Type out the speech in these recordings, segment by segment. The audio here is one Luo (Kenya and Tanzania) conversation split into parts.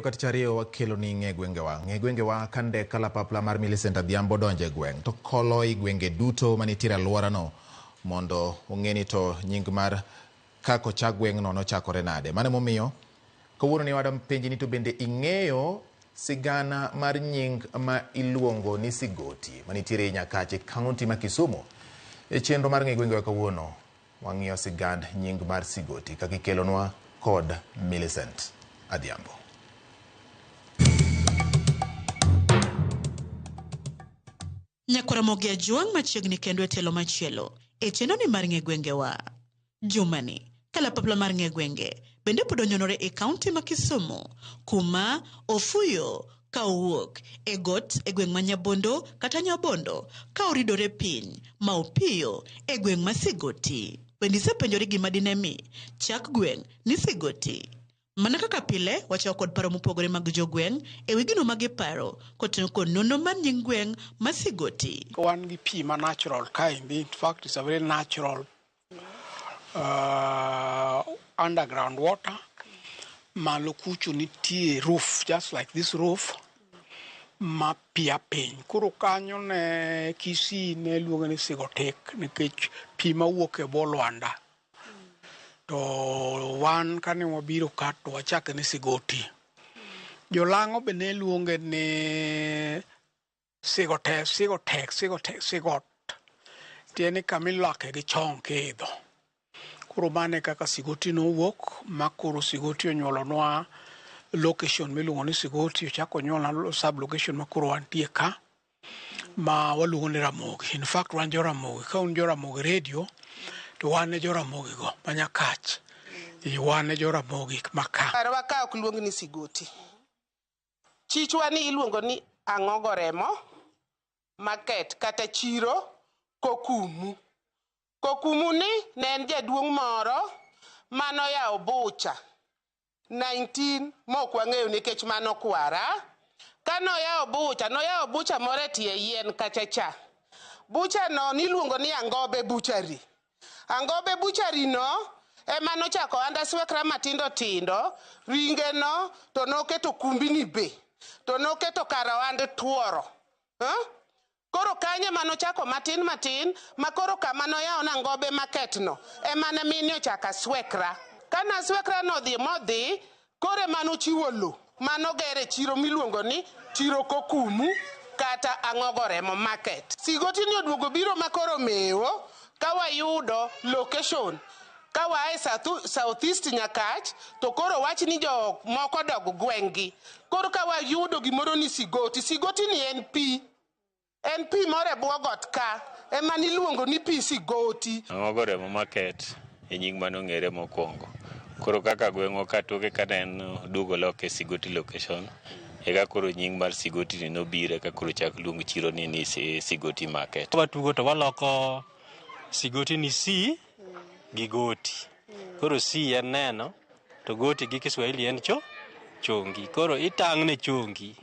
Ka tich ariyo wakelo ni ng'e gwengewa. Ng'e gwengewa ka ndek kalapapla mar Millicent Adhiambo donjo e gweng' to kolo i gwenge duto manitiere alworano mondo ong'e ni to nying mar kaka ochak gweng'no nochakore nade. Mano emomiyo kawuono ni wadwa penji ni to bende ing'eyo sigana mar nying ma iluongo ni Sigoti manitiere Nyakach e kaunti ma Kisumu. E chenro mar ng'e gwengewa kawuono wang'iyo sigand nying mar Sigoti kaka ikelonwa kod Millicent Adhiambo. Nyakwar Ramogi Ajwang' machiegni kendo e telo machielo e chenro ni mar ng'e gwengewa. Jumani, kalapapla mar ng'e gwenge bende pod onyonore e kaunti ma Kisumu kuma ofuyo ka owuok e got e gweng' ma Nyabondo kata Nyabondo ka oridore piny ma opiyo e gweng' ma Sigoti. Bende isepenjori gima dine mi chak gweng' ni Sigoti? Mana kaka pile, wachako kod paro mopogore mag jogweng' e wi gino ma giparo koting'o kod nonro mar nying gweng' ma Sigoti. Wan gi pi ma natural kaendi, in fact it's a very natural underground water. Malo kucho nitie roof, just like this roof, ma pi a piny. Koro kanyo ne Kisii ne luonge ni Sigotik nikech pi mawuok e bwo lwanda. To wan kane wabiro ka to wachake ni Sigoti. Jolang'o be ne luonge ni Sigotek, Sigotek, Sigotek, Sigot. Tiende ni kama ilake gi chong kiidho. Koro mano e kaka Sigoti nowuok ma koro Sigoti onyuolonwa location miluongo ni Sigoti, ochako onyuolnwa sub location ma koro wantie ka ma waluongo ni Ramogi. In fact wan jo Ramogi. Ka un jo Ramogi radio to wan e jo Ramogi go ma Nyakach. Wan e jo Ramogi ma ka. Karwa ka ok luong ni Sigoti. Chichwa ni iluongo ni Ang'ogo Remo Market kata chiro Kokumu. Kokumu ni ne en jaduong' moro manoyawo bucha 19 mok wang'eyo nikech mano kwara. Kanoyawo bucha, noyawo bucha moro e tie yien kacha cha. Bucha no niluongo ni Angobe Butchery. Angobe Butchery no ema nochako ohand aswekra matindo tindo, ringe no to noketo kumbini be, to noketo kar ohand tuoro. Koro kanyo ema nochako matin matin, ma koro kama noyawo na Angobe Market no, ema ne mine ochako aswekra. Kane aswekra no odhi modhi, koro ema nochiwo lo manogere chiro miluongo ni Chiro Kokumu kata Ang'ogo Remo Market. Sigoti ni oduogo biro ma koro mewo ka wayudo location ka waa e South East Nyakach to koro wach ni jo moko dog gweng'gi. Koro ka wayudo gimoro ni Sigoti, Sigoti ni en pi. En pi moro e bwo got ka ema niluongo ni pi Sigoti. Ang'ogo Remo Market e nying mane ong'ere mokwongo. Koro kaka gweng'wa ka toke kane en duogo loke Sigoti location, eka koro nying mar Sigoti ni nobiro eka koro chak luong chiro ni ni Sigoti Market. Watugo to waloko Sigoti ni si gi goti. Koro si en neno to goti gi Kiswahili en cho chongi. Koro itang' ne chongi.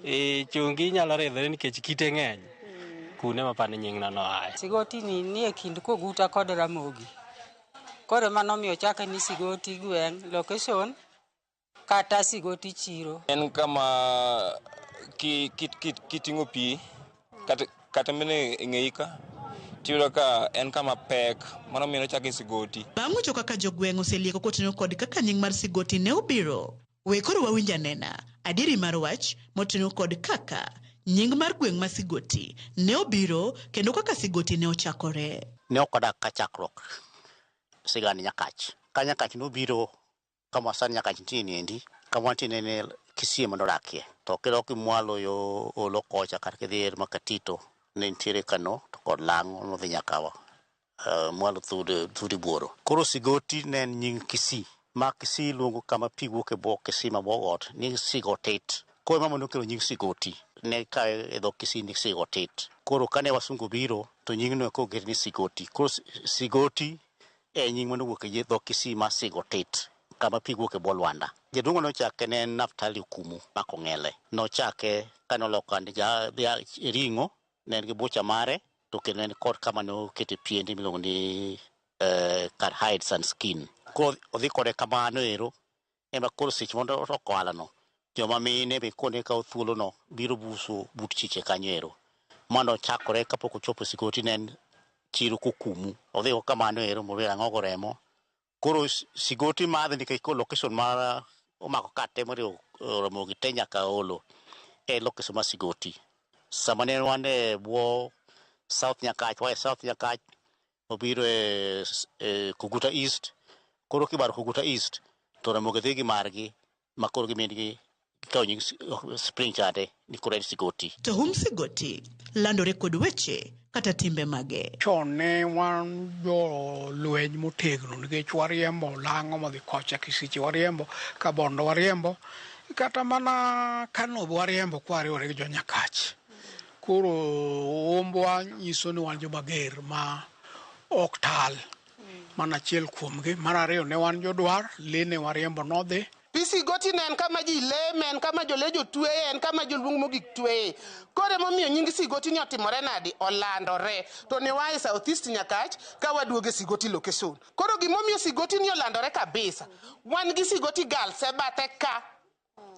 E chongi nyalo ridhore nikech kite ng'eny. Kune ma pani nying no noaye. Sigoti ni nie kind Koguta kod Ramogi. Koro mano omiyo ochake ni Sigoti gweng' location kata Sigoti chiro. En kama kiting'o pi kata mana e ng'eyi ka tiyudo ka en kama pek, mano miyo nochake Sigoti. Bang' wacho kaka jogweng' oselieko kotenore kod kaka nying mar Sigoti ne obiro, we koro wawinj anena adieri mar wach motenore kod kaka nying mar gweng' ma Sigoti ne obiro kendo kaka Sigoti ne ochakore. Ne ok odak ka chakruok sigand Nyakach. Ka Nyakach nobiro kama sani Nyakach nitie niendi, kama wantie nene Kisii ema nodakie. To kidok mwalo yo Olo kocha kata kidhi ir Makatito ne nitiere Kano to kod Lang'o nodhi nyaka mwalo Thudi Buoro. Koro Sigoti ne en nying Kisii. Ma Kisii luongo kama pi wuok e bwo kisima bwo got ni Sigotit. Koro mama nokelo nying Sigoti. Ne kawe e dho Kisii ni Sigotit. Koro kane wasungu obiro to nyingno koket ni Sigoti. Koro Sigoti e nying manowuok e dho Kisii ma Sigotit, kama pi wuok e bwo lwanda. Jaduong' mane ochake ne en Naftali Okumu ma Kong'ele. Nochake kane oloko ring'o, ne en gi bucha mare, to kendo en kod kama nokete piende miluongo ni kar hides and skin. Koro odhi kode kamano ero, ema koro seche mondo oloko ohala no, Joma mine be kone kawo thuolono biro buso but chiche kanyo ero. Mano chakore kapok ochopo Sigoti ne en chiro Kokumu. Odhi kamano ero mober ang'ogo remo. Koro Sigoti madhe nikech koro location mar omako kate moriwo Ramogi te nyaka Olo e location mar Sigoti. Sama ne wan e bwo South Nyakach, wa e South Nyakach, obiro e Koguta East. Koro kibaro Koguta East to Ramogi dhi gi margi ma koro gimin gi gikawo nying Spring chande ni koro en Sigoti. To hum Sigoti landore kod weche kata timbe mage. Chon ne wan jolweny motegno nikech wariembo lang'o modhi kocha Kisiche wariembo, Kabondo wariembo, kata mana Kano be wariembo kwariwore gi jo Nyakach. Koro umbwa nyiso ni wan joma ger ma ok tal. Mano achiel kuomgi. Mar ariyo ne wan jodwar, lee ne wariembo nodhi. Sigoti ne en kama ji leme, en kama jolejo tweye, en kama joluong mogik tweye. Koro emomiyo nying Sigoti ni otimore nadi? Olandore. To ne waa e South East Nyakach ka waduogo e Sigoti location. Koro gimomiyo Sigoti ni olandore kabisa, wan gi Sigoti Girls e bathe ka,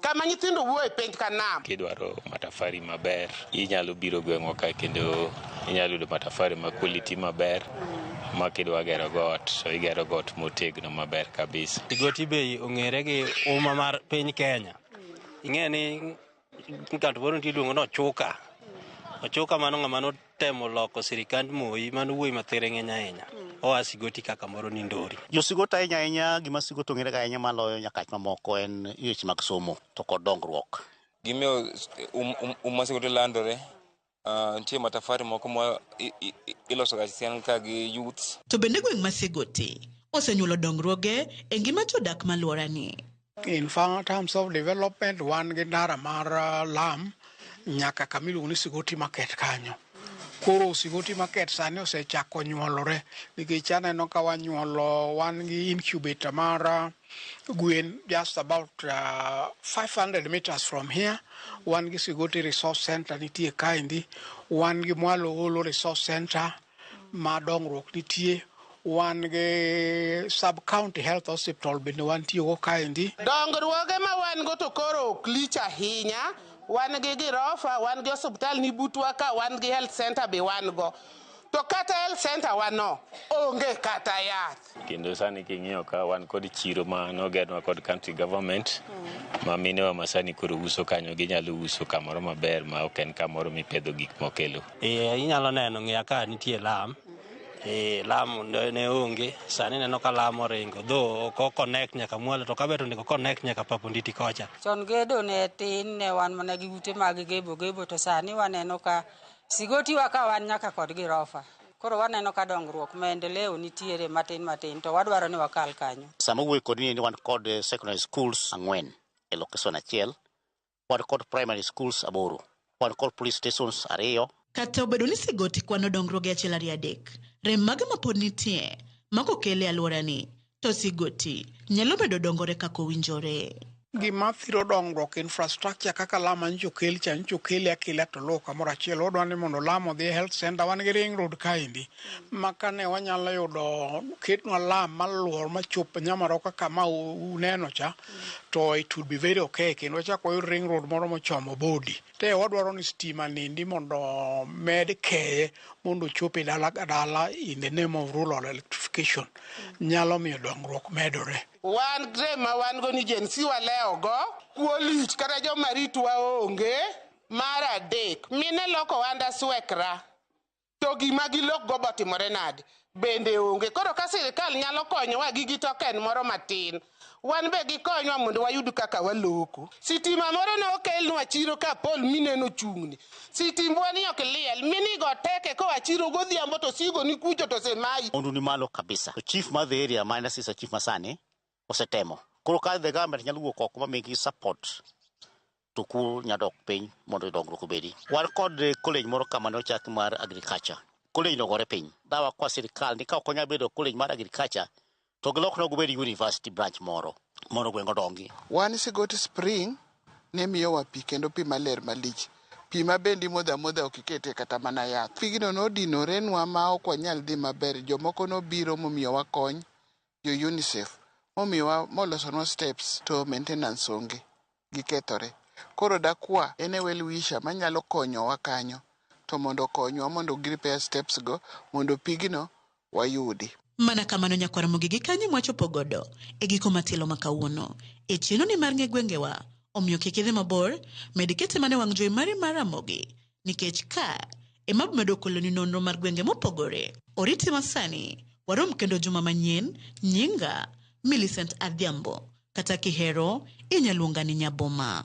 kama nyithindo wuoye penj ka nam. Kidwaro matafari maber, inyalo biro gweng'wa ka kendo inyalo yudo matafari ma quality maber ma kidwa gero got to igero got motegno maber kabisa. Sigoti be ong'ere gi uma mar piny Kenya. Ing'e ni ng'ato moro nitie iluongo ni Ochuka. Ochuka mano ng'ama notemo loko sirikand Moi, mano wuoyi ma there ng'eny ahinya. Oa Sigoti kaka moro ni Ndori. Jo Sigoti ahinya ahinya gima Sigoti ong'ere go ahinya maloyo Nyakach mamoko en weche mag somo to kod dongruok. Gimiyo uma Sigoti landore, nitie matafari moko ma iloso ga sien ka gi youths. To bende gweng' ma Sigoti osenyuolo dongruoge e ngima jodak maluorani. In terms of development, wan gi ndara mar lam nyaka kama iluongo ni Sigoti Market kanyo. Koro Sigoti Market sani osechako nyuolore nikech aneno ka wanyuolo, wan gi incubator mar gwen just about 500 meters from here. Wan gi Sigoti Resource Center nitie kaendi. Wan gi Mwalo Olo Resource Center ma dongruok nitie. Wan gi Sub-County Health Hospital bende wantie go kaendi. Dongruoge ma wan go to koro ok lich ahinya. Wan gi girofa, wan gi osiptal ni butwa ka, wan gi health center be wan go. To kata health center wano, onge kata yath. Kendo sani king'iyo ka wan kod chiro ma nogernwa kod county government ma minewa ma sani koro uso kanyo ginyalo uso kamoro maber ma ok en kamoro mipedho gik mokelo. Inyalo neno ng'iya ka nitie lam. Lam ne onge, sani neno ka lam oringo. Though ok o connect nyaka mwalo to kabe to onego connect nyaka Paponditi kocha. Chon gedo ne tin, ne wan mana gi ute mag gebo gebo to sani waneno ka Sigoti wa ka wan nyaka kod girofa. Koro waneno ka dongruok maendeleo nitiere matin matin to wadwaro ni wakal kanyo. Sama wuoyo kod ni wan kod secondary schools 4 e location achiel, wan kod primary schools 8, wan kod police stations 2. Kata obedo ni Sigoti kwano dongruoge 1 2 3, rem mage mapod nitie ma kokel e alworani to Sigoti nyalo medo dongore kaka owinjore. Gima thiro dongruok infrastructure kaka lam manyocha okel cha, nyocha okele akela to oluw kamoro achiel. Wadwa ni mondo lam odhi e health center. Wan gi ring road kaendi ma kane wanyalo yudo ketnwa lam maluor machop Nyamaroka kama uneno cha, to it would be very okay. Kendo wachak wayud ring road moro mochomo Bodi. Te wadwaro ni stima nindi mondo med keye mondo ochop e dala ka dala in the name of rural electrification. Nyalo miyo dongruok medore. Wan rem ma wan go ni Gen Z walewo go, kuo lich kata joma ritwa onge. Mar adek, mine loko ohanda swekra. To gima gilok go botimore nade? Bende onge. Koro ka sirikal nyalo konyowa gi gi token moro matin, wan be gikonywa mondo wayud kaka waloko. Sitima moro ne okelnwa chiro ka pol mineno chung'ni. Sitimbwa ni ok liel, minigo teke koa chiro godhiambo to sigo ni kucho to semayi. Mahundu ni malo kabisa. To chief mar the area ma en assistant chief masani osetemo. Koro ka the government nyalo wuok oko ma migi support to kuo nyalo dok piny mondo dongruok obedi. Wan kod college moro kama ne ochaki mar agriculture. College no ogore piny. Dawa kwa sirikal ni ka ok onyal bedo college mar agriculture to gilokne obed university branch moro mondo gweng' odongi. Wan Sigoti Spring ne miyowa pi kendo pi maler malich. Pi ma bende imodho amodha ok ikete kata mana yath. Pigno nodinorenwa ma ok wanyal dhi maber. Jomoko nobiro momiyowa kony, jo UNICEF, momiyowa molosonwa steps to maintenance onge. Gikethore. Koro dakwa any well wisher manyalo konyowa kanyo to mondo okonywa mondo gi repair steps go mondo pigno wayudi. Mana kamano nyakwar Ramogi gi kanyo mwachopo godo e giko matielo ma kawuono e chenro ni mar ng'e gwengewa. Omiyo kik idhi mabor, med kete mana e wang' jowi mari mar Ramogi nikech ka ema medo keloni nonro mar gwenge mopogore. Oriti masani, warom kendo juma manyien. Nyinga Millicent Adhiambo, kata kihero inya luonga ni Nyaboma.